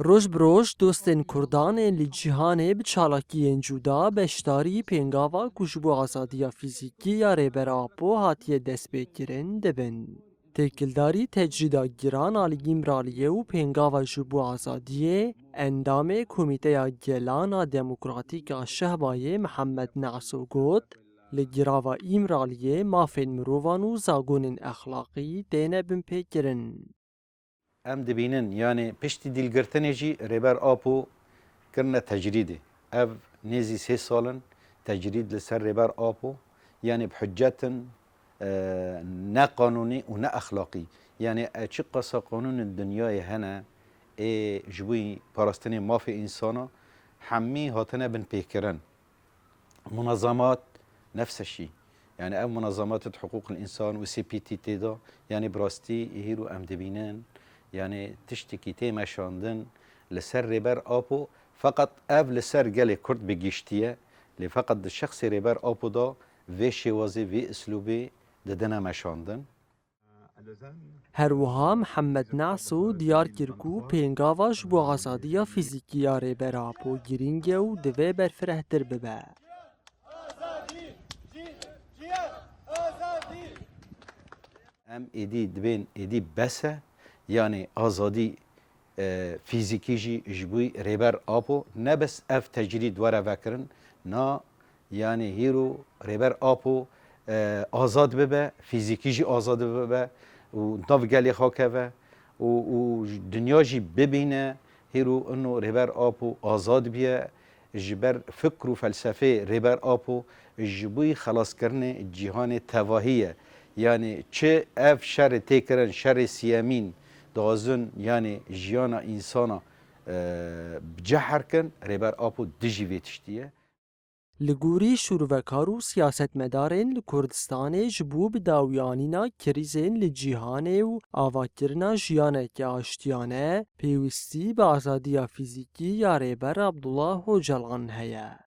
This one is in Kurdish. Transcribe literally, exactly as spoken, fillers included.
Roj bi roj dostên Kurdan ên li cîhanê bi çalakiyên cuda beşdarî pêngava ku ji bo azadiya fîzîkî ya Rêber Apo hatiye destpêkirin dibin. Têkildarî tecrîda giran a li Îmraliyê û pêngava ji bo azadiyê, endamê Komîteya Gelan a Demokratîk a Şehbayê Mihemed Neso got, li girava Îmraliyê mafên mirovan û zagonên exlaqî têne binpêkirin. Em dibînin, yanî piştî dîlgirtinê jî Rêber Apo kirine tecrîdê. Ev nêzî sê sal in tecrîd li ser Rêber Apo, yanî bi hiccetin, e, ne qanûnî û ne exlaqî. Yanî, e, çiqasa qanûnên dinyayê hene, ê ji bo parastinê mafê însana, hemî hatine binpêkirin. Munazamat nefseşî. Yanî ev munazamat hiqûqil însan û C P T tê de, yanî bi rastî hîro em dibînin, yanî tiştekî tê meşandin li ser Rêber Apo, feqet ev li ser gelê Kurd bi giştî ye, lê feqet di şexsê Rêber Apo de vê şêwazê, vê islûbê didine meşandin. Her wiha Mihemed Naso diyar kir ku pêngava ji bo azadiya fîzîkî ya Rêber Apo girîng e û divê berfirehtir bibe. Em êdî dibên êdî bes e, yanî azadî, e, fîzîkî jî ji bo Rêber Apo ne bes ev tecrîd were vekirin, na, yanî hîro Rêber Apo, e, azad bibe, fîzîkî jî azad bibe û nav gelê xwe keve û, û dinya jî bibîne hîro ino Rêber Apo azad biye, ji ber fikr û felsefeyê Rêber Apo ji bo xelaskirinê cîhanê tevahî ye. Yanî çi ev şerê tê kirin, şerê siyemîn, dixwazin, yanî jiyana însana, e, bi cehir kin, Rêber Apo dijî vê tiştî ye. Li gorî şûrvekar û siyasetmedarên li Kurdistanê, ji bo bidawiyanîna krîzên li cîhanê û avakirina jiyaneke aştiyane, pêwîstî bi azadiya fîzîkî ya Rêber Abdullah Ocalan heye.